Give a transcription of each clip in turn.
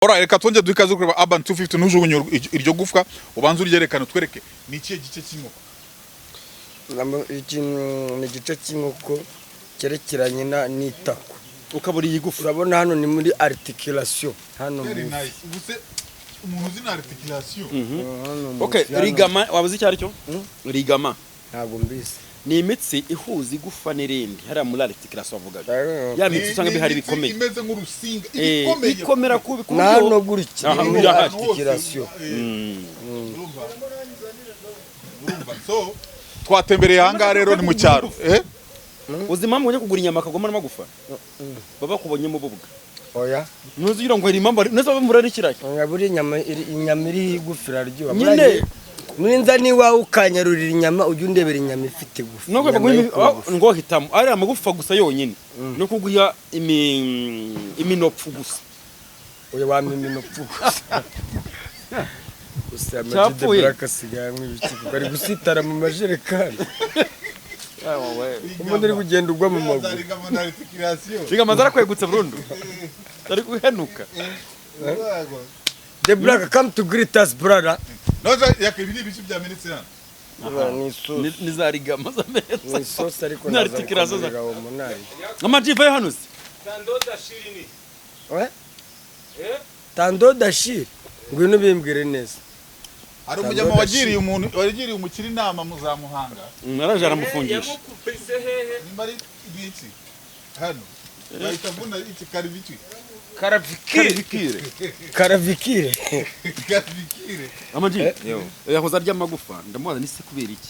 Ora, reka twongere duhe ikaze kureba Urban 250. Ntujugunye iryo gufwa, ubanze uryerekane, utwereke ni ikihe gice cy'inkoko. Iki ni igice cy'inkoko cyerekeranye n'itako. Ukabura iyi gufa. Urabona hano ni muri articulation hano Very munsi. nice. Ubu se umuntu uzi na articulation? Hano munsi, Okay. hano. Ligament waba uzi icyo ari cyo? Ligament. Ntabwo mbizi. Ni imitsi ihuza igufa n'irindi hariya muri articulation wavugaga, ya mitsi usanga Ni bihari imitsi bikomeye. Imeze nk'urusinga. Ikomeye, Ikomeye. ikomera kubi ku Na buryo hano gutya Aha, ni muri birahari. articulation. Urumva, urumva, so twatembereye ahangaha rero ni mu cyaro, eh. Uzi impamvu ujya kugura inyama akagoma n'amagufa? Baba bakubonyemo ububwa. Oya. Ntuzi ugira ngo hari impamvu neza bamura n'ikirayi. Oya, buriya inyama iriho igufa iraryoha. Nyine. Buriya ninza n'iwawe ukanyarurira inyama, ujya undebera inyama ifite igufa. No Inyama yo ku ngufu. ngo hitamo ari amagufa gusa yonyine no kuguha iminopfu gusa. Oya, wampa iminopfu gusa. Gusa Ama G The Cyapfuye. Black asigaye anywa ibiki, kuko ari gusitara mu majerekani, umuntu uri kugenda ugwa mu maguru. Ligament na articulation. Ligament zarakwegutse burundu, ari guhenuka. The Black, come to greet us, brother. Noza yaka, ibi ni ibice byamenetse hano. Ni isosi. Ni za ligament zamenetse. Ni isosi ariko Ni articulation naza umunani. Amajiva yo hano se? We? Tendon d'Achille, ngwino ubimbwire neza. Hari umujyama wagiriye umuntu, wagiriye umukire inama mu za Muhanga. Naraje aramufungisha. Nimba ari ibiki hano bahita avuna iki karibiki. Karvikire. Clavicule. Karibikire. Amaji yahoze arya amagufa, ndamubaza nise kubera iki,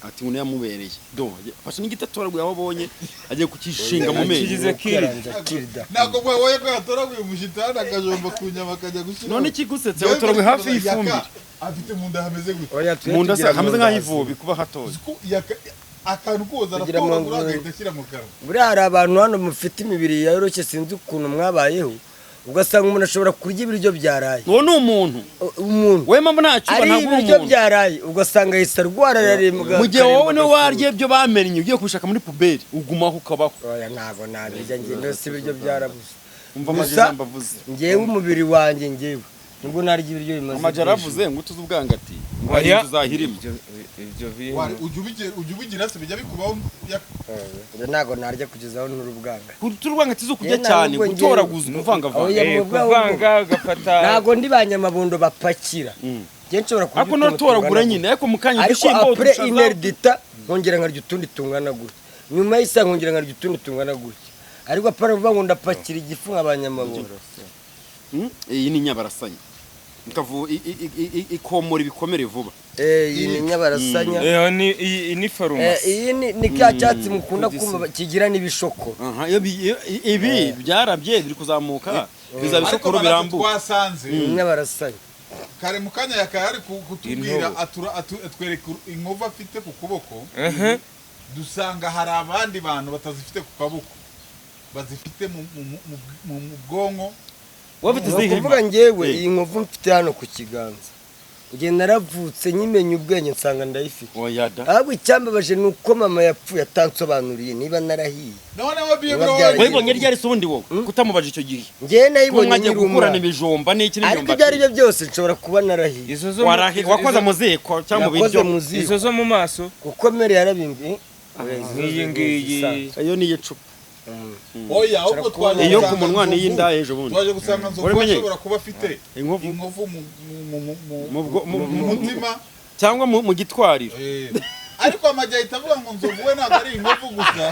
ati ngo yamubereye do fashe n'igiti atoraguye aho abonye, agiye kukishinga mu menyo. Kigize kiri. Kirida. Ntabwo mwabonye ko yatoraguye umushitani akajomba ku nyama akajya gushyira? None ikigusetse, watoraguye hafi y'ifumbire. Afite mu nda hameze gute? Oya, twe Mu nda se tugira hameze mu nda. Nk'aho ivubi kuba hatoya. Uzi ko akantu koza Tugira mu aratoragura nda. agahita ashyira mu kanwa. Buriya hari abantu hano mufite imibiri yoroshye, sinzi ukuntu mwabayeho, ugasanga umuntu ashobora kurya ibiryo byaraye. Uwo ni umuntu. Umuntu Wowe mpamvu nta cyuba ari ntabwo uri ibiryo umuntu. byaraye, ugasanga ahise arwara, ararembwa. Mu gihe wowe niwe warya ibyo bamennye ugiye kubishaka muri poubelle, ugumaho ukabaho. Oya, ntabwo nabirya njye, ndose ibiryo byarabuze. Umva Gusa, amajambo avuze. Njyewe umubiri wanjye, njyewe nubwo narya ibiryo bimaze Amaji aravuze ngo utuze ubwangati ngo hari Oya. inzu uzahirima. Ibyo bintu. Ujya ubigira se, bijya bikubaho Njye ntabwo narya kugeza aho ntura ubwanga. Kutura ubwangati zo kurya Njye cyane ntabwo gutoraguza, kuvangavanga. Oya, Eh, mu bwaho kuvanga ugafata. Ntabwo ndi ba nyamabondo bapakira. Njye nshobora kurya Ariko utuntu nuratoragura tungana nyine, ariko mu kanya gutya. Ariko udushyimbo après udushaza. une heure d'etat nkongera nkarya utundi tungana gutya, nyuma y'isaha nkongera nkarya utundi tungana gutya, ariko apana kuvuga ngo ndapakira igifu nka ba nyamabondo. Iyi ni inyabarasanya. Ikomora ibikomere vuba. Eh, iyi ni inyabarasanya. Eh, ni iyi ni Eh, farumasi. iyi ni ka cyatsi mukunda kumva kigira n'ibishoko. Aha, iyo ibi byarabye biri kuzamuka, bizaba Ariko ibishokoro Manase, birambuye. twasanze Inyabarasanya. Kare mu kanya yakaye ari kutubwira Intobo. atwereka inkovu afite ku kuboko, dusanga hari abandi bantu batazifite ku kaboko, bazifite mu bwonko. Wowe ufite Ni izihe? ukuvuga njyewe Eh. iyi nkovu mfite hano ku kiganza, njye naravutse nkimenya ubwenge nsanga ndayifite. Oya da. Ahubwo icyambabaje ni uko mama yapfuye atansobanuriye niba narahiye. Noneho Biba bibura. byaragiye. Wayibonye ryari se ubundi wowe kutamubaje icyo gihe? Njyewe Ko nayibonye mwagiye nkiri gukurana umwana. ibijumba n'iki Ariko n'imyumbati. ibyo ari byo byose nshobora kuba narahiye. Izo zo mu- Wakoze mu ziko cyangwa mu Nakoze biryo? mu ziko. Izo zo mu maso. Kuko mere yarabimbwiye. Nk'iyi ngiyi. Iyo ni iy'icupa. Oya, ahubwo twaje Iyo gusanga ku munwa Nzovu- n'iy'inda ejo bundi. Twaje gusanga Nzovu Wari ashobora kuba afite Inkovu. inkovu Mu mu mutima. Cyangwa mu gitwariro. Eh. Ariko amajya ahita avuga ngo Nzovu we ntabwo ari inkovu gusa.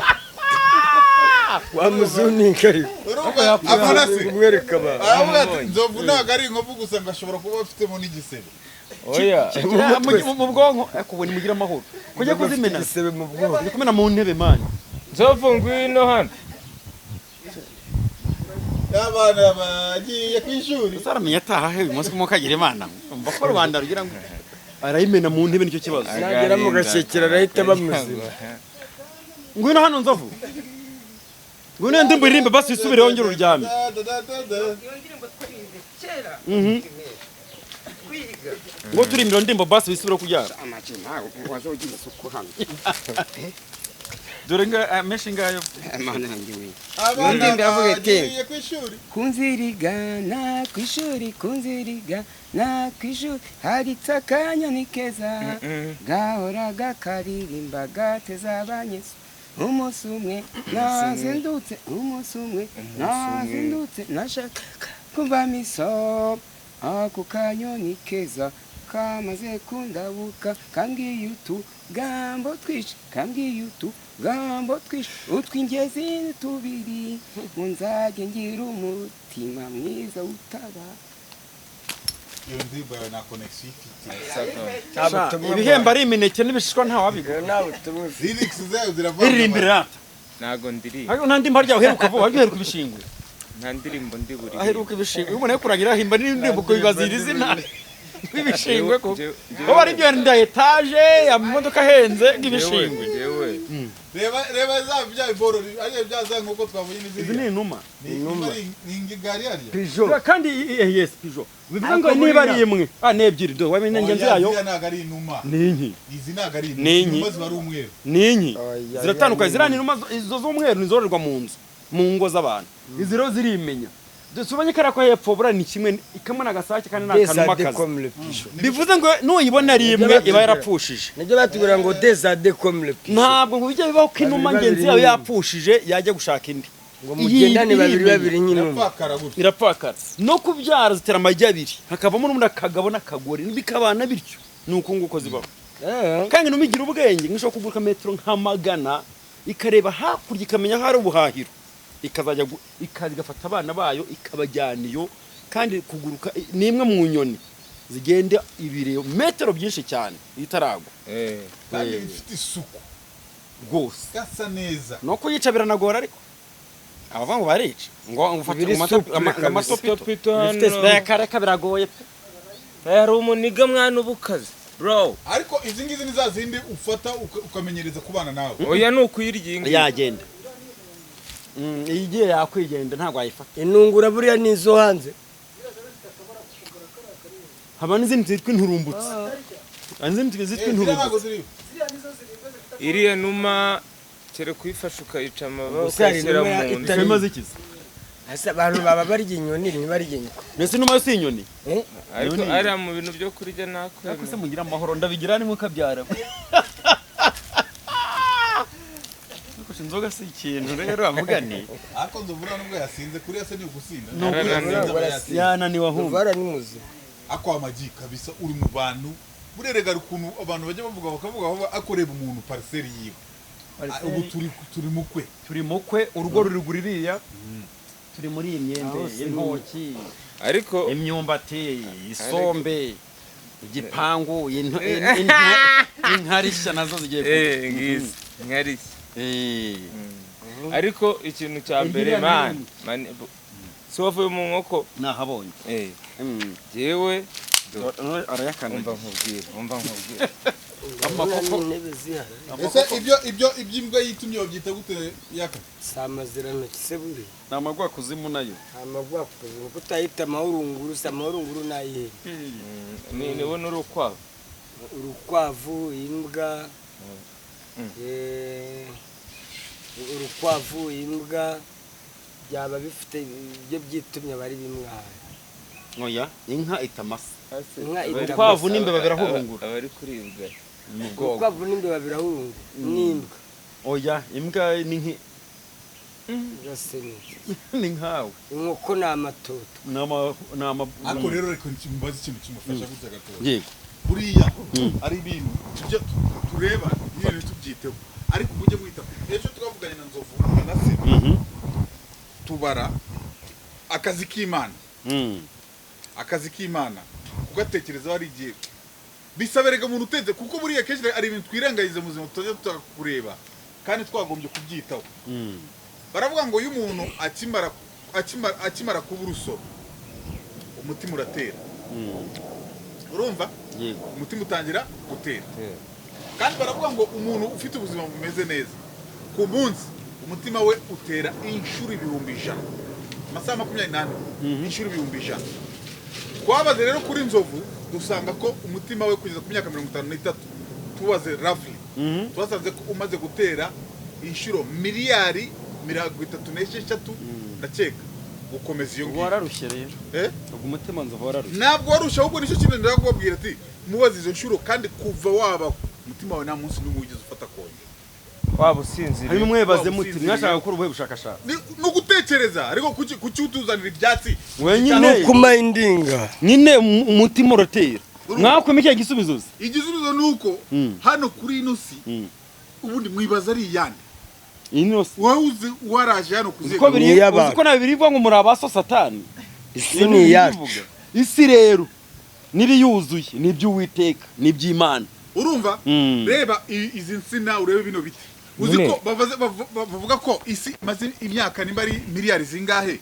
Wamuzuninka ariko. Urumva Amanase Umwereka abantu. aravuga ati Nzovu ntabwo ari inkovu gusa, ngo ashobora kuba afitemo n'igisebe. Oya. Mu bwonko, ariko ubu nimugire amahoro kujya kuzimena. Igisebe mu bwonko. Ndi kumena mu ntebe, man. Nzovu, ngwino hano. Abana bagiye ku ishuri. Uzaramenya ataha he uyu munsi ko mukagira Imana, umva ko rubanda rugira ngo arayimena mu ntebe, nicyo kibazo. Nagera mu gashyekero arahita bamuzima. Ngwino hano Nzovu, ngwino iyo ndirimbo iririmbe basi, wisubire wongere uryame. Da, da, da, da, da. Iyo ndirimbo twarize kera. Twiga. Ngo turimbira ndirimbo basi, wisubire kuryama. Amaki, ntawe wazogira isuku hano. Dore nga menshi ngayo. Mana yanjye we. Abana Indirimbo iravuga iti, bagiye ku ishuri. Kunzirigana ku ishuri, kunzirigana ku ishuri, haritse akanyoni keza gahora gakaririmba gateza abanyeso. Umunsi umwe nazindutse, umunsi umwe nazindutse, nashaka kumva miso. Ako kanyoni keza kamaze kundabuka, kambwiye utugambo twinshi, kambwiye utugambo twinshi, utw'ingezi tubiri, ngo nzajye ngira umutima mwiza utaba. Iyo ndirimbo yawe nta connection ifite. Ibihembo ari imineke n'ibishishwa, ntawabigura. Nta butumwa ifite. Lyrics zayo ziravanga. Iririmbira rata. Ntago ndirimba. Ariko nta ndimba ryawe uheruka vuba, wajya uheruka ibishingwe. Nta ndirimbo ndi buririmbe. Aheruka ibishingwe, ubona yo kuragira ahimba n'indirimbo kubibazira izina ibishingwe ko bo ari byo nda etaje amamodoka ahenze nk'ibishingwe. Jewe Reba, reba za bya biboro ariyo bya za nkoko twabonye Izi n'izindi. ni inuma. Ni ingigari ariya. Pigeon. Kandi yes, pigeon bivuze ngo niba ari imwe, ah, ni ebyiri, do wamenye ingenzi yayo. Oya, ziriya ntabwo ari inuma. Ni inki? Izi ntabwo ari inuma. Ni inki. Inuma ziba ari umweru. Ni inki. Oya, Ziratandukanye. ya, Ziriya ni inuma, izo z'umweru nizororerwa mu nzu, mu ngo z'abantu. Izi rero zirimenya. Tubonye kariya ko hepfo buriya ni kimwe, kamwe ni agasake kandi ni Des akanuma à deux kazi. comme le pigeon. Bivuze ngo nuyibona ari imwe iba yarapfushije. Nibyo batubwira ngo des à deux comme le pigeon. Ntabwo ngo bijya bibaho ko inuma Babiri ngenzi yayo babiri. yapfushije yajya gushaka indi. Ngo mugendane babiri Irimenya. babiri nk'inuma. Irapfakara gutya. Irapfakara. No kubyara zitera amagi abiri, hakavamo n'ubundi akagabo n'akagore, bikabana bityo. Ni uko nguko zibaho. Kandi inuma igira ubwenge, nk'ishobora kuguruka metero nka 100 ikareba hakurya, ikamenya aho hari ubuhahiro, ikazajya ikaza igafata abana bayo ikabajyana iyo. Kandi kuguruka ni imwe mu nyoni zigenda ibirometero byinshi cyane itaragwa. Kandi ifite isuku. Rwose. Gasa neza. No kuyica biranagora, ariko abavuga ngo barica ngo ufate Biri souple kabisa. amatopito. Topito hano. Reka biragoye pe. Hari umuniga mwana uba ukaze bro. Ariko izi ngizi ni za zindi ufata ukamenyereza kubana nawe. Oya, ni ukuyirya iyi ngiyi. Yagenda. Iyi igiye yakwigenda, ntabwo wayifata. Inungura buriya ni izo hanze. Haba n'izindi zitwa inturumbutsi. Hari n'izindi zitwa Eh, ziriya ntabwo inturumbutsi. ziriho. Iriya numa kere kuyifasha ukayica amababa, Gusa hari ukayishyira inuma mu nda. Ikaba ikize. Ese abantu baba barya inyoni, ntibarya inyoko? Mbese inuma yo si inyoni? Eh? Ariko Inyoni. ariya mu bintu byo kurya Ariko nakwemera. se mugira amahoro, ndabigira nimwe kabyara. Ariko inzoga si ikintu rero avuga ni Ariko nzovura nubwo yasinze kuriya se ni ugusinda. Ni ugusinda. Yasinze aba yasinze. Yananiwe ahumva. Ruvara ni muzima. Ako amagi kabisa uri mu bantu burerega ukuntu abantu bajya bavuga bakavuga bavuga akoreba umuntu parcelle yiwe. Ah, ubu turi mukwe. Turi mukwe, urugo ruri guririya, turi muri iyi myembe, intoki, Ariko imyumbati, isombe, igipangu, inkarishya nazo zigiye eh ngizi nkarishya. Eh. Ariko ikintu cya mbere, Iriya man man, si wavuye mu nkoko? Nahabonye. Eh, jewe Arayakanda. Umva nkubwire, umva nkubwire. Ndabona n'intebe zihari. Ese ibyo iby'imbwa yitumye babyita gute yaka? Si amazirantoki se buriya? Ni amagwakuzimu nayo. Amagwakuzi kuko utayita amahurunguru, si amahurunguru n'ayihe? Ni we n'urukwavu. Urukwavu, imbwa, urukwavu, imbwa byaba bifite ibyo byitumye bari bimwaye. Oya, inka ita amase. Inka ita Urukwavu amase. n'imbeba birahurungura. Abari kuribwa. Mu bwoko. Urukwavu n'imbeba birahurungura n'imbwa. Oya, imbwa ni nki Imbwa se ni iki? Ni nkawe. Inkoko ni amatoto. Ni ama ni ama Ariko rero reka mubaze ikintu kimufasha gutya gatoya. Yego. Buriya ari ibintu tujya tureba nyine ntitubyiteho, ariko mujye mwita. Ejo twavuganye na Nzovu na se, tubara akazi k'Imana. Akazi k'Imana kugatekerezaho ari igihe bisaberega umuntu uteze, kuko buriya kenshi ari ibintu twirengagiza mu buzima, tutajya tutakureba kandi twagombye kubyitaho. Baravuga ngo iyo umuntu akimara kuba urusoro, umutima uratera. Urumva? Yego. Umutima utangira gutera. Kandi baravuga ngo umuntu ufite ubuzima bumeze neza, ku munsi umutima we utera inshuro 100,000, amasaha 24 inshuro 100,000. Twabaze rero kuri Nzovu, dusanga ko umutima we kugeza ku myaka 53, tubaze roughly, twasanze ko umaze gutera Inshuro 36 miliyari ndakeka gukomeza iyo Ubwo ngiyo. wararushye rero. Eh? Ubwo umutima nzovu wararushye. Ntabwo warusha, ahubwo nicyo kintu ndashaka kubabwira ati mubaze izo nshuro, kandi kuva wabaho umutima wawe nta munsi n'umwe wigeze ufata kongera. Waba usinziriye. Hanyuma mwebaze Waba muti usinziriye. Mwashaka gukora ubuhe bushakashatsi? Ni ugutekereza, ariko kuki utuzanira ibyatsi? Wenyine. Kumayindinga. Nyine umutima uratera. Mwakwema ikihe gisubizo se? Igisubizo ni uko hano kuri ino si ubundi mwibaza ari iyande? Ino se? Wowe uzi waraje hano Uko kuzega. biri, Ni iy'abantu. uzi ko nawe birivuga ngo muri abaso Satani. Isi ni iyacu. Isi rero n'ibiyuzuye ni iby'Uwiteka, ni iby'Imana. Urumva? Reba izi nsina, urebe bino biti. Uzi Nyine. ko bavuga ko isi imaze imyaka nimba ari miliyari zingahe?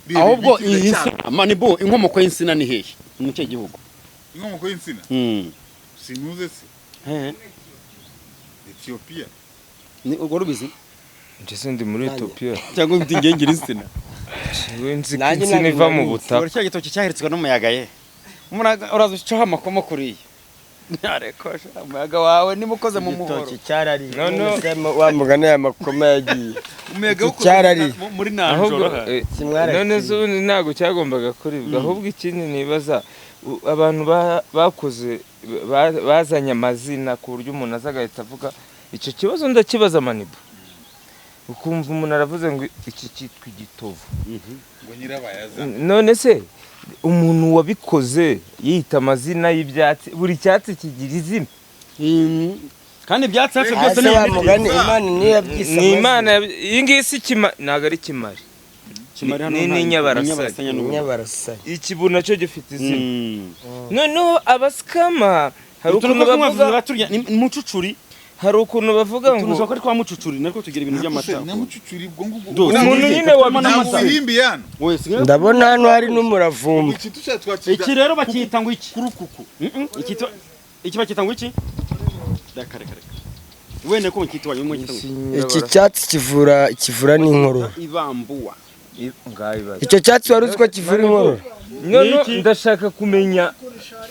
Reba Ahubwo ibiti iyi biracyari. nsina manibo, inkomoko y'insina ni hehe, ni mu kihe gihugu? Inkomoko y'insina? Sinuze se? Ethiopia. Ni urwo rubizi? Njye se ndi muri Ethiopia? Cyangwa mfite ingengeri insina? Jewe nzi ko Nanjye insina ntabwo iva mu nari nzi. butaka. Ura cya gitoki cyaheretswe n'umuyaga ye. Umuyaga uraza ucaho amakoma kuriya. Ntareko sha, umuyaga wawe niba ukoze mu muhoro. Igitoki cyarariye. No, no. None se wa mugani aya makoma yagiye? Umuyaga Iki cyarariye. Muri Ahubwo nanjoro. Kimwarakiye. none se ubundi ntabwo cyagombaga kuribwa? Ahubwo ikindi nibaza, abantu bakoze bazanye amazina ku buryo umuntu aza agahita avuga icyo kibazo. Ndakibaza manibu, ukumva umuntu aravuze ngo iki cyitwa igitovu. Ngo nyirabayaza. None se umuntu wabikoze yita amazina y'ibyatsi, buri cyatsi kigira izina. Kandi ibyatsi hafi byose Ase ni wa ibiti. mugani, Imana niyo yabyise Ni amazina. Imana iyi ngiyi si kima, ntabwo ari kimari. Kimari hano Ni n'inyabarasanya. n'inyabarasanya n'ubu. Inyabarasanya. Ikibu nacyo gifite izina. Noneho abasikama hari Utuntu ukuntu two bavuga bavuga turya ni mucucuri. Hari ukuntu bavuga Utuntu ngo ushobora ko ari twa mucucuri, narwo tugira ibintu by'amata. Nyamucucuri ubwo ngubwo. Do, Umuntu sinzi, nyine turimo Ntabwo n'amata. ubihimbi hano. Wowe, Ndabona hano hari n'umuravumba. Iki tushatse twakita Iki rero bakita ngo iki? Kurukuku. Iki iki bakita ngo iki? Reka reka reka. Wenda ko nkita wanyu mwita ngo Iki cyatsi kivura n'inkorora. Ibambuwa. Ngayibaza. Icyo cyatsi wari uzi ko kivura inkorora? None Niki? ndashaka kumenya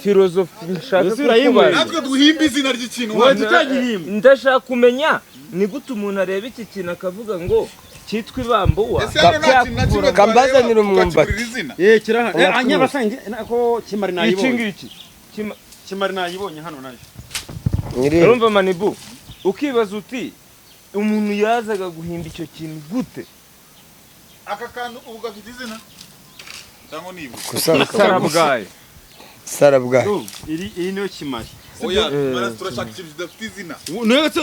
filozofi, nshaka Mbese urayinywera? kukubaza. Natwe duhimba izina ry'ikintu Wowe hano. tutagihimba. Ndashaka kumenya ni gute umuntu areba iki kintu akavuga ngo cyitwa ibambuwa. Ese hano nta kintu na kimwe Kambazanira twareba umwumbati. tukakiburira izina? Eh, kiraha. Oya, Anyabarasanya ko kimari Iki nayibonye. ngiki Kimari nayibonye hano nayo. Nyiri Urumva manibu, ukibaza uti umuntu yazaga guhimba icyo kintu gute? Aka kantu ubu gafite izina cyangwa niba Sarabwayi. Sarabwayi. Iri iri niyo kimari. Oya, turashaka ikintu kidafite izina. Nayo se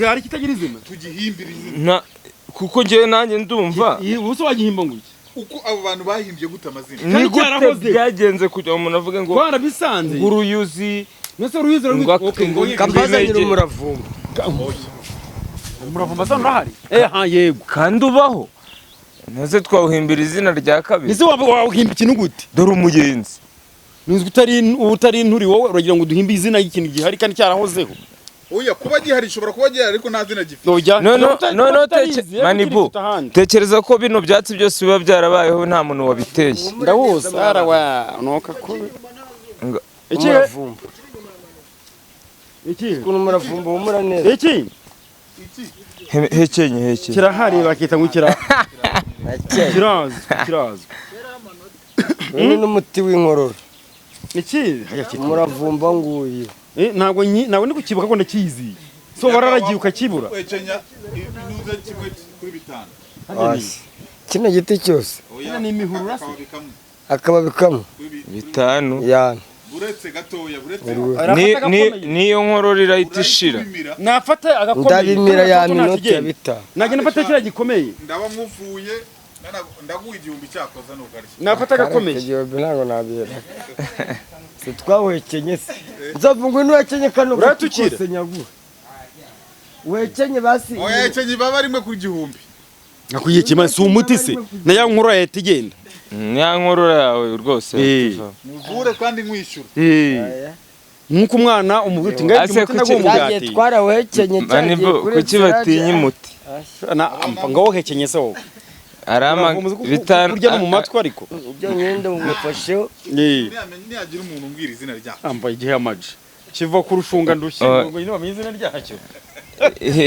hari kitagira izina? Tugihimbira izina. Na kuko njyewe nanjye ndumva. Iyi ubu se wagihimba ngo iki? Uko abo bantu bahimbye gute amazina? Ni Kandi gute cyarahoze. byagenze kugira ngo umuntu avuge ngo Twarabisanze. ngo uruyuzi? Nese uruyuzi Ngo okay, ngo Kambazanira umuravumba. Umuravumba sa urahari? Eh ha, yego. Kandi ubaho, ntuze twawuhimbira izina rya kabiri. Ese waba wahimba ikintu gute? Dore umugenzi. Nuzwi utari inturi, wowe uragira ngo duhimbe izina y'ikintu gihari kandi cyarahozeho? Oya, kuba gihari, gishobora kuba gihari ariko nta zina gifite. Nojya. Noneho manibu, tekereza ko bino byatsi byose biba byarabayeho nta muntu wabiteye. Ndawuzi arawa nuka kubi. Iki? Umuravumba. Iki? Ukuntu umuravumba humura neza. Iki? Iki. Hekenye hekenye. Kirahari, bakita ngo kira Nakeye. kirazwi, kirazwi. Uyu ni n'umuti w'inkorora. Iki hajya kitwa Umuravumba nguyu. Eh, ntabwo ndi kukibuka ko ndakizi. So wararagiye ukakibura. Wekenya ibinuza kimwe kuri bitanu. Hasi. Kino giti cyose. Oya. Ni imihurura se? Akababi kamwe. Akababi kamwe. Kuri Bitanu. Ya. Buretse gatoya, buretse. Niyo nkorora irahita ishira. Urayipimira. Nafata agakomeye. Ndabimira ya minota ya bitanu. Nagenda mfata kiriya gikomeye. Ndaba nkuvuye, ndaguha 1000 cyakoza nukarya. Nafata agakomeye. Igihumbi ntabwo nabihera. Se twawekenye se? Nzovu ngo nuwekenye kano gati Uratukira? kose nyaguha. Wekenye basi. Oya, ekenye baba rimwe ku 1000. Nakwiye kimwe si umuti se? Na ya nkorora yahita igenda. Ya nkorora yawe rwose. Eh. Muvure kandi nkwishyura. Eh. Nkuko umwana umubwira uti ngaho Ase umuti ndaguha Cyagiye umugati. twarawekenye cyagiye Manibu, kuri kuki batinya umuti? Na ampa ngaho hekenye se wowe. Arama bitanu. Kurya no mu matwi ariko. Ibyo mwenda mumufasheho. Eh. Nihagira umuntu umbwira izina ryako. Ampa igihe amaje. Kiva ku rushunga ndushye Oh. ngo nyine bamenye izina ryacyo.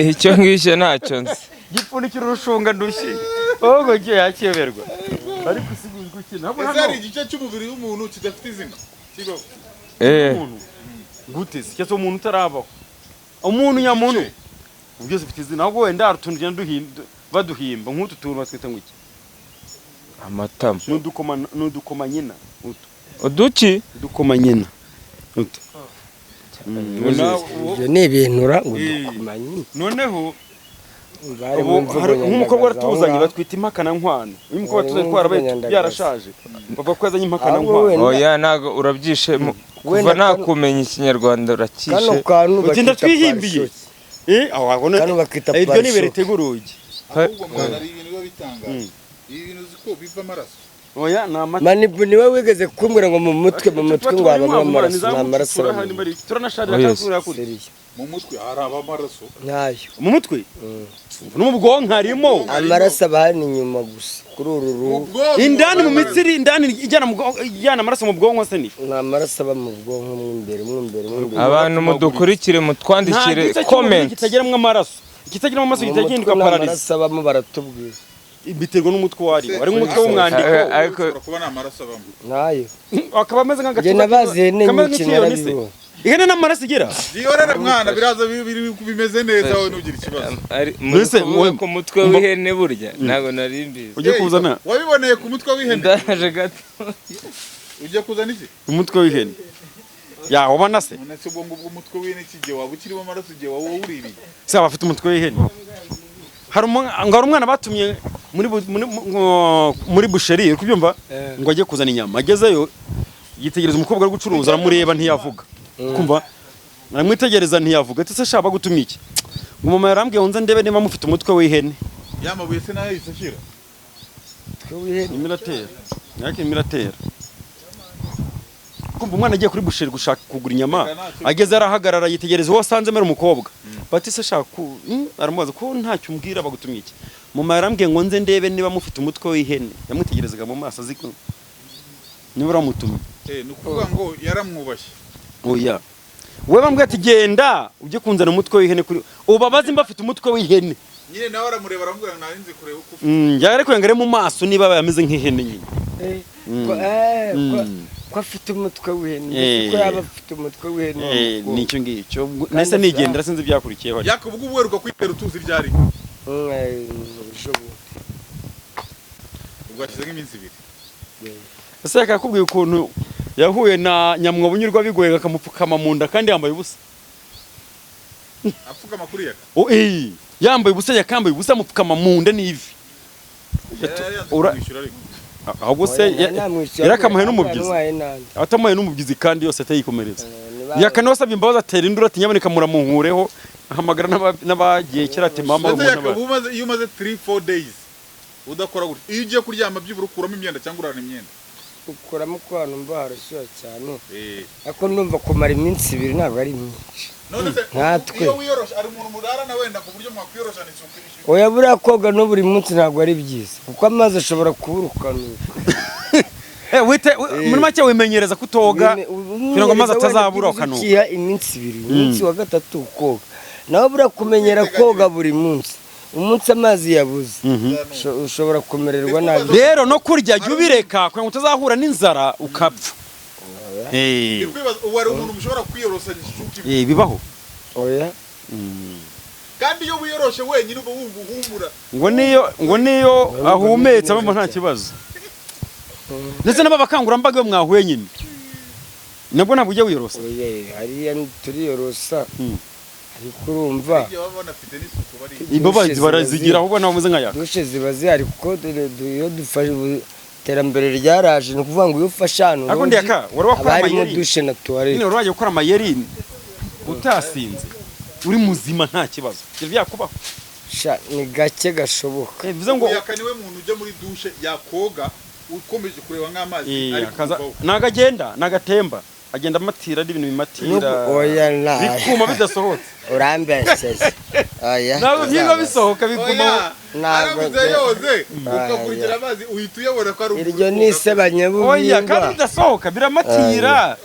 Icyo ngicyo ntacyo nzi. Gipfundikira urushunga ndushyi. Wowe ngiye yakiyoberwa. Ariko usiguzwe iki? Ntabwo Ese hano hari igice cy'umubiri w'umuntu kidafite izina kibaho? Umuntu gute se? Cyangwa se umuntu utarabaho, umuntu nyamuntu byose bifite izina, ahubwo wenda hari utuntu tugenda baduhimba nk'utu tuntu batwita ngo iki? Amatama. N'udukoma, n'udukoma nyina utu. Uduki. Udukoma nyina utu. Ibyo ni ibintu ngo dukoma nyine. Noneho Bari ubu mu mvugo hari nk'umukobwa nyandagazi aho waratuzanye ngaho. Batwita impakana nkwano. Uyu mukobwa Bari watuzanye mu twarabaye mvugo nyandagazi. byarashaje, bavuga ko yazanye impakana Ahubwo nkwano. wenda- Oya, ntago urabyishe kuva Wenda nakumenya ikinyarwanda urakishe. Kano kantu Utinda bakita twihimbiye. pare-choc. Aho wabona Kano bakita iryo ni ibere pare-choc. ritega urugi. Ahubwo mwana, hari ibintu biba bitangaje, ibi bintu uzi ko biva amaraso? Oya, ni amata. Manibu niwe wigeze kumbwira ngo mu mutwe ngo habamo amaraso. Nta maraso aba mu mutwe. Turanasharira Oya, kandi turakuri. Seriye. Mu mutwe hari abamaraso. Ntayo. Mu mutwe no mu bwonko harimo. Amaraso aba hano inyuma gusa kuri uru Mu ruhu. bwonko Indani mu hari mitsi iri indani ijyana mu bwonko, ijyana amaraso mu bwonko se ni Nta maraso aba mu bwonko mo imbere, mo imbere, mo imbere. Abantu mudukurikire, Nta mutwandikire gice cy'umubiri comment. kitageramo amaraso. Ikitageramo amaraso Mu gihita mutwe gihinduka nta paralysé. maraso abamo, baratubwira. Biterwa n'umutwe uwo ari wo, ari nk'umutwe Amaraso. w'umwandiko. Ariko Ushobora kuba nta maraso abamo. Ntayo. Akaba ameze Njye nk'agacupa nabaze ihene kameze nyinshi nk'ikiyoni se. narabibonye. Ihene n'amaraso igira. Byihorere mwana, biraza bimeze neza, wowe ntugire ikibazo. Ari muri Mbese kuvuga ku mutwe w'ihene, burya ntabwo nari mbizi. Ujye kuzana Wabiboneye ku mutwe w'ihene? Ndaje gato. Ujya kuzana iki? Umutwe w'ihene ya ubona se? None se ubwo ngubwo umutwe w'ihene iki gihe waba ukirimo amaraso, igihe waba wuririye? Se aba afite umutwe w'ihene. Hari ngo hari umwana batumye muri boucherie, uri kubyumva, ngo ajye kuzana inyama. Agezeyo yitegereza umukobwa uri gucuruza, aramureba ntiyavuga. Kumva aramwitegereza ntiyavuga, ati: "Se sha, bagutumye iki?" Ngo: "Mama yarambwiye ngo nze ndebe niba mufite umutwe w'ihene." Ya mabuye se nayo yahise ashira? Irimo iratera, ariko irimo iratera. Kumva umwana agiye kuri boucherie gushaka kugura inyama, ageze arahagarara yitegereza uwo asanze ari umukobwa. Bati: "Se shaka aramubaza ko ntacyo umbwira, bagutumye iki?" "Mama yarambwiye ngo nze ndebe niba mufite umutwe w'ihene." Yamwitegerezaga mu maso azi ko niba uramutumye. Ni ukuvuga ngo yaramwubashye. Oya, we bambwiye ati: "Genda ujye kunzana umutwe w'ihene kuri ubabaze imba afite umutwe w'ihene." Nyine nawe aramureba aramubwira ngo nari nzi kureba uko ufite. Yari kugira ngo arebe mu maso niba yameze nk'ihene nyine. Ko afite umutwe w'ihene, Eh. ko yaba afite umutwe w'ihene uwo mukobwa. Nicyo ngicyo nahise nigendera, sinzi ibyakurikiyeho ariko. Yakobo, ubwo uheruka kwitera utuzi ryari? Ejo bundi. Ubwo hashize nk'iminsi 2. Ese yakakubwiye ukuntu yahuye na nyamwobo unyurwa bigoye akamupfukama mu nda kandi yambaye ubusa? Apfukama kuri yaka? Oh, yambaye ubusa, yakambaye ubusa, amupfukama mu nda n'ivi. Yari yanze kumwishyura ariko. Ahubwo se Oya, namwishyura. yarakamuhaye n'umubyizi. Antwaye nande? Atamuhaye n'umubyizi kandi yose atayikomereza. Niba- Yakane wasabye imbabazi, atera induru ati: "Nyaboneka muramunkureho." Ahamagara n'abagiye kera ati: "Mama." Ndetse umuntu Yakobo, iyo umaze 3 4 days udakora gutya, iyo ugiye kuryama byibura ukuramo imyenda cyangwa urarana imyenda? Ukuramo ko hano mba harashyuha cyane. Eh. Ariko ndumva kumara iminsi 2 ntabwo ari myinshi. None se Nkatwe. iyo wiyoroshe, ari umuntu murarana wenda ku buryo mwakwiyorosana isuku Oya, buriya koga no buri munsi ntabwo ari byiza kuko amazi ashobora kubura ukanuka. Muri make wimenyereza kutoga kugira ngo amazi atazabura ukanuka. Ukiha iminsi 2, umunsi wa gatatu ukoga. Nawe buriya kumenyera koga buri munsi, umunsi amazi yabuze ushobora kumererwa nabi. Rero no kurya jya ubireka kugira ngo utazahura n'inzara ukapfa. Ndi kwibaza, ubu hari umuntu mushobora kwiyorosanya isuku imwe? Bibaho. Oya. Kandi iyo wiyoroshe wenyine uba wumva uhumura. Ngo niyo ahumetse abamo nta kibazo, ndetse n'abakangurambaga iyo mwahuye nyine nabwo ntabwo ujya wiyorosa. Oya, hariya turiyorosa. Ariko urumva Igihe baba banafite n'isuku bari Imbabazi Dushe barazigira ahubwo ntabwo bameze nk'ayaka. Dushe ziba zihari kuko iyo dufashe iterambere ryaraje, ni ukuvuga ngo iyo ufashe ahantu Ariko roji, ndiyaka wari wakora haba harimo amayeri dushe na nyine toilette. Wari wajya gukora amayeri utasinze, uri muzima, nta kibazo ibyo byakubaho? Sha, ni gake gashoboka. Bivuze ngo Yaka niwe muntu ujya muri dushe yakoga ukomeje kureba nk'amazi ari kuvaho. Ntago agenda, nagatemba, agenda amatira, ari ibintu bimatira Oya, nta bikuma bidasohotse. Urambeshyeye, oya. Ntabwo byiga bisohoka, bigumaho. Oya, Ntabwo aramutse yoze ugakurikira amazi uhita uyabona ko ari umuntu Iryo ni koga. isebanyabuhingwa. Oya, kandi bidasohoka, biramatira,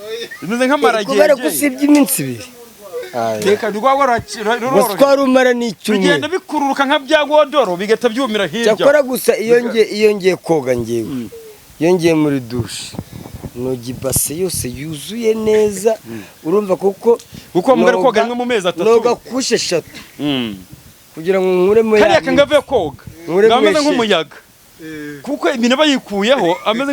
bimeze Kubera ko nk'amaragege. usibye iminsi 2. Reka urwagwa Gusa ruroroha. twarumara n'icyumweru. Bigenda bikururuka nka bya godoro, bigahita byumira hirya. Cyakora gusa iyo ngiye koga, ngewe iyo ngiye muri douche noga ibase yose yuzuye neza, urumva, kuko Kuko mugari koga rimwe mu mezi 3. Noga couches 3 kugira ngo nkuremo Kariya ya kangavuye koga Nkuremo ngo ameze esheke. nk'umuyaga, kuko ibintu aba yikuyeho ameze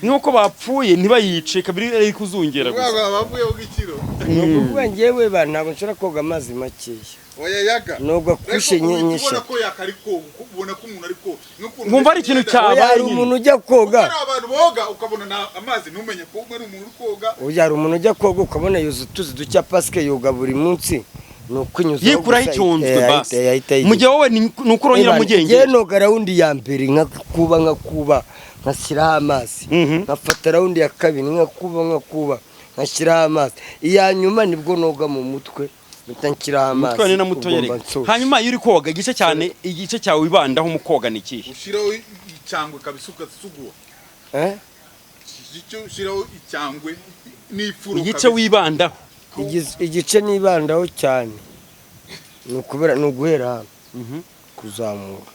nk'uko bapfuye ntibayice kabiri, ari kuzungera gusa. Urwagwa bavuyeho nk'ikiro. Ni ukuvuga ngewe ba ntabwo nshobora koga amazi makeya. Oya yaga. Noga couches Ariko enye, uhita ubona eshatu. ko yakari koga, ubona ko umuntu ari koga. Nk'ukuntu Nkumva ari ikintu imyenda- cyabaye Oya, hari nyine. umuntu ujya koga. Kuko hari abantu boga ukabona na amazi ntumenye ko umwe ari umuntu uri koga. Oya, hari umuntu ujya koga ukabona yuzuye utuzi ducya, pasike yoga buri munsi ni ukwinyuzaho Yikuraho gusa, icyunzwe basi. Ahita Mu gihe wowe ni uko urongera Eba, mugenge. njyewe noga round ya mbere nkakuba, nkakuba, nkashyiraho amazi. Nkafata round ya kabiri, nkakuba, nkakuba, nkashyiraho amazi. Iya nyuma nibwo noga mu mutwe, mpita nshyiraho amazi. Umutwe ni na mutoya. Ugomba Reka. nsoje. Hanyuma iyo uri koga, igice cyane, igice cyawe wibandaho mu koga ni ikihe? Ushyiraho icyangwe kabisa ugasugura. Eh? Icyo ushyiraho icyangwe n'ifuro Igice kabisa. wibandaho. Igice nibandaho cyane ni ukubera ni uguhera hano kuzamura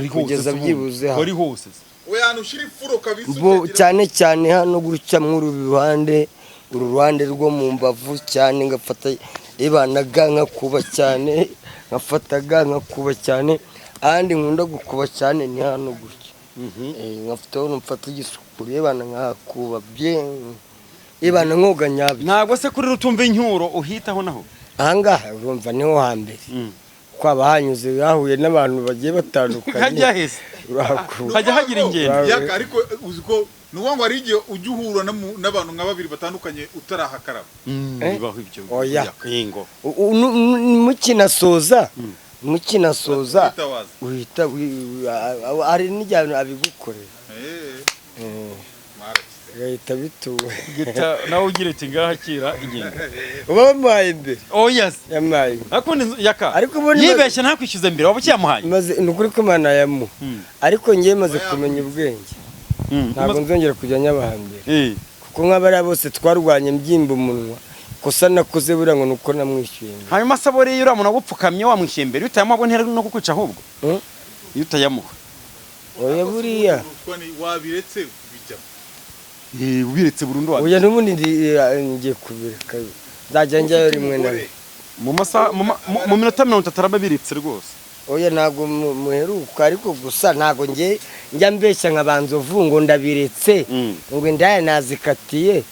kugeza byibuze hano. Wari hose. Oya, ahantu ushyira ifuro kabisa Bo ukagira- cyane cyane hano gutya muri uru ruhande, uru ruhande rwo mu mbavu cyane, ngafata ibana ga nkakuba cyane, nkafata ga nkakuba cyane. Ahandi nkunda gukuba cyane ni hano gutya. Nkafata hano, mfata igisukuri, ibana nkahakuba bien, ibana nkoga nyabyo. Ntabwo se kuri rutumva incyuro uhitaho naho? Ahangaha urumva niho hambere kwaba hanyuze, hahuye n'abantu bagiye batandukanye. Hajya hese? Urahakuba. Hajya hagira ingendo. Yaka, ariko uzi ko ni ukuvuga ngo hari igihe ujya uhura n'abantu nka babiri batandukanye utarahakaraba. Bibaho ibyo. Oya. Yingo. Mukinasoza, mukinasoza. Kwitabaza. Uhita hari n'igihe abigukorera. Mwarakize. Agahita bituwe. Gita nawe ugira uti ngaha kira ingendo. Uba wamuhaye imbere. Oh yes. Yamuhaye imbere. Ariko inzu yaka. Ariko ubundi yibeshye ntakwishyuze mbere, waba ukiyamuhaye? Maze ni ukuri ko Imana yamuha, ariko ngewe maze kumenya ubwenge, ntabwo nzongera kujya nyabaha mbere, kuko nk'abariya bose twarwanye mbyimba umunwa, kosa nakoze buriya ngo ni uko namwishyuye mbere. Hanyuma se buriya uriya muntu agupfukamye wamwishyuye mbere, iyo utayamuha bwo ntiyari no kukwica ahubwo? Mm. Iyo utayamuha. Oya, buriya Urutwa ni wabiretse bijyamo. Ubiretse burundu wabi. Oya, n'ubundi ngiye kubireka, nzajya njyayo rimwe na rimwe. Mu masaha mu minota 30 araba abiretse rwose. Oya, ntabwo muheruka, ariko gusa ntabwo nge njya mbeshya nka Banzovu ngo ndabiretse, ngo indaya nazikatiye.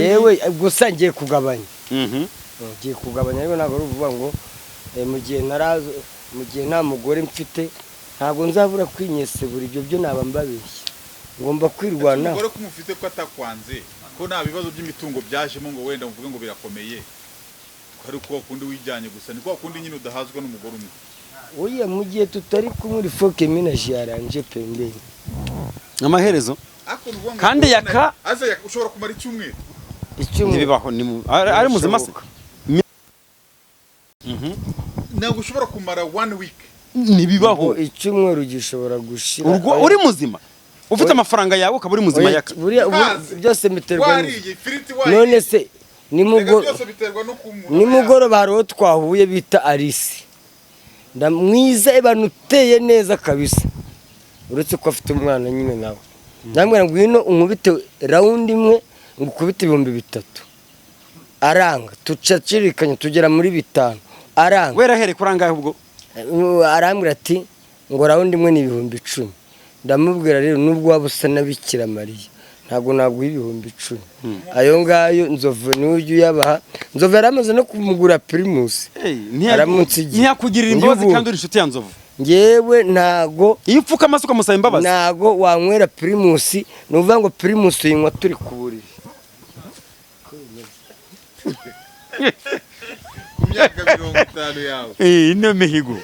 Yewe, gusa ngiye kugabanya. Ngiye kugabanya, ariko ntabwo ari ukuvuga ngo mu gihe ntaraza, mu gihe nta mugore mfite, ntabwo nzabura kwinyesebura. Ibyo byo naba mbabeshya, ngomba kwirwanaho. Umugore ko umufite, ko atakwanze, ko nta bibazo by'imitungo byajemo ngo wenda muvuge ngo birakomeye, ko ari kwa kundi wijyanye gusa, ni kwa kundi nyine udahazwa n'umugore umwe. Oya, mu gihe tutari kumwe uri foke minaje yaranje pembeni. Amaherezo. Ariko ni ukuvuga ngo Kandi yaka- aza yaka ushobora kumara icyumweru. Icyumweru. Ntibibaho, ni ari muzima se? Birashoboka. Ntabwo ushobora kumara one week. Ntibibaho. Ubwo icyumweru gishobora gushira. Urwo uri muzima ufite amafaranga yawe, ukaba uri muzima Oya, yaka. buriya Mazi. byose biterwa Wariye ifiriti, wariye. None se Reka, byose biterwa no ku muntu. Nimugoroba hari uwo twahuye bita Alice, ndamwiza, abantu uteye neza kabisa, uretse ko afite umwana nyine nawe. Ndamubwira ngo ngwino unkubite round imwe, ngo ukubite 3000, aranga. Tucacirikanya tugera muri 5000, aranga. Werahere kuri angahe ubwo? Arambwira ati ngo round imwe ni 10,000. Ndamubwira rero, nubwo waba usa na Bikira Mariya, ntabwo naguha 10,000 ayo ngayo. Nzovu niwe ujya uyabaha. Nzovu yari amaze no kumugura Primus. Aramunsigiye. Ntiyakugirira imbabazi? Ngiye Kandi uri inshuti ya Nzovu. Ngewe ntago. Iyo upfuka amaso ukamusaba imbabazi. Ntago wanywera Primus, ni ukuvuga ngo Primus uyinywa turi ku buriri. Ku myaka 50 yawe. Ino mihigo.